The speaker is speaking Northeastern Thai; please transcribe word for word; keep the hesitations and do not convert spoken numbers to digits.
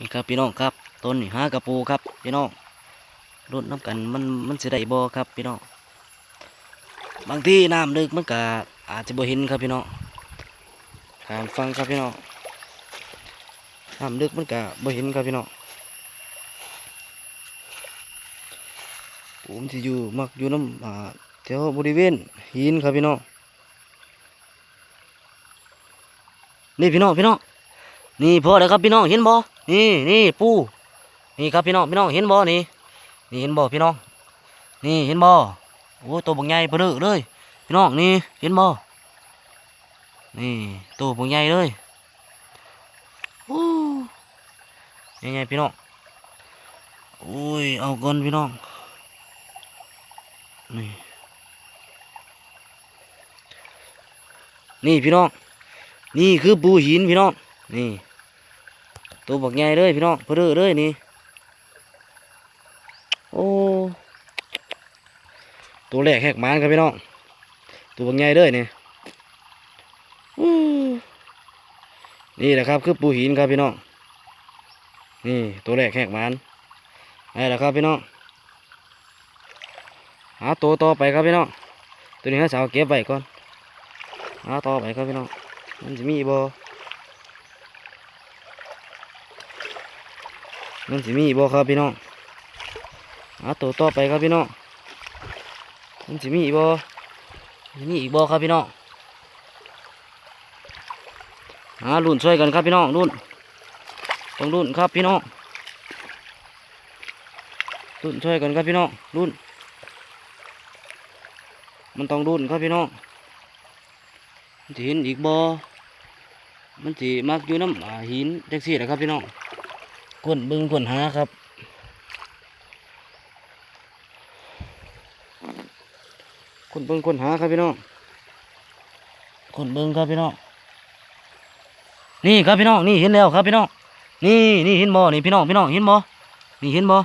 นี่ครับพี่น้องครับ ต้นนี่หากระปูครับพี่น้อง ลุ้นนำกัน มัน มันสิได้บ่ครับพี่น้อง บางทีน้ำลึกมันก็อาจจะบ่เห็นครับพี่น้อง ข้ามฝั่งครับพี่น้อง น้ำลึกมันก็บ่เห็นครับพี่น้อง ปูมันสิอยู่ มักอยู่นำ อ่า แถวบริเวณหินครับพี่น้อง นี่พี่น้อง พี่น้อง นี่พอแล้วครับพี่น้อง เห็นบ่ นี่ นี่ปู นี่ครับพี่น้อง พี่น้อง เห็นบ่ นี่ นี่เห็นบ่พี่น้อง นี่เห็นบ่ โอ้ ตัวบักใหญ่เบ้อเร่อเลย พี่น้อง นี่ เห็นบ่ นี่ ตัวบักใหญ่เลย โอ้ ใหญ่ๆพี่น้อง โอ้ย เอาก่อนพี่น้อง นี่ นี่พี่น้อง นี่คือปูหินพี่น้อง นี่ ตัวบักใหญ่เลยพี่น้อง เบ้อเร่อเลยนี่ โอ้ ตัวแรกแหกหมานครับพี่น้อง ตัวบักใหญ่เลยนี่ อู้ นี่แหละครับ คือปูหินครับพี่น้อง นี่ ตัวแรกแหกหมาน นี่แหละครับพี่น้อง หาตัวต่อไปครับพี่น้อง ตัวนี้เราสิเอาเก็บไว้ก่อน หาต่อไปครับพี่น้อง มันสิมีบ่ มันสิมีบ่ครับพี่น้อง หาตัวต่อไปครับพี่น้อง มันสิมีบ่ สิมีอีกบ่ครับพี่น้อง หาลุ้นช่วยกันครับพี่น้อง ลุ้น ต้องลุ้นครับพี่น้อง ลุ้นช่วยกันครับพี่น้อง ลุ้น มันต้องลุ้นครับพี่น้อง มันสิเห็นอีกบ่ มันสิมักอยู่นำ อ่า หินจั่งซี้แหละครับพี่น้อง ค้นเบิ่งค้นหาครับ ค้นเบิ่งค้นหาครับพี่น้อง ค้นเบิ่งครับพี่น้อง นี่ครับพี่น้อง นี่เห็นแล้วครับพี่น้อง นี่ นี่เห็นบ่ นี่พี่น้อง พี่น้อง เห็นบ่ นี่เห็นบ่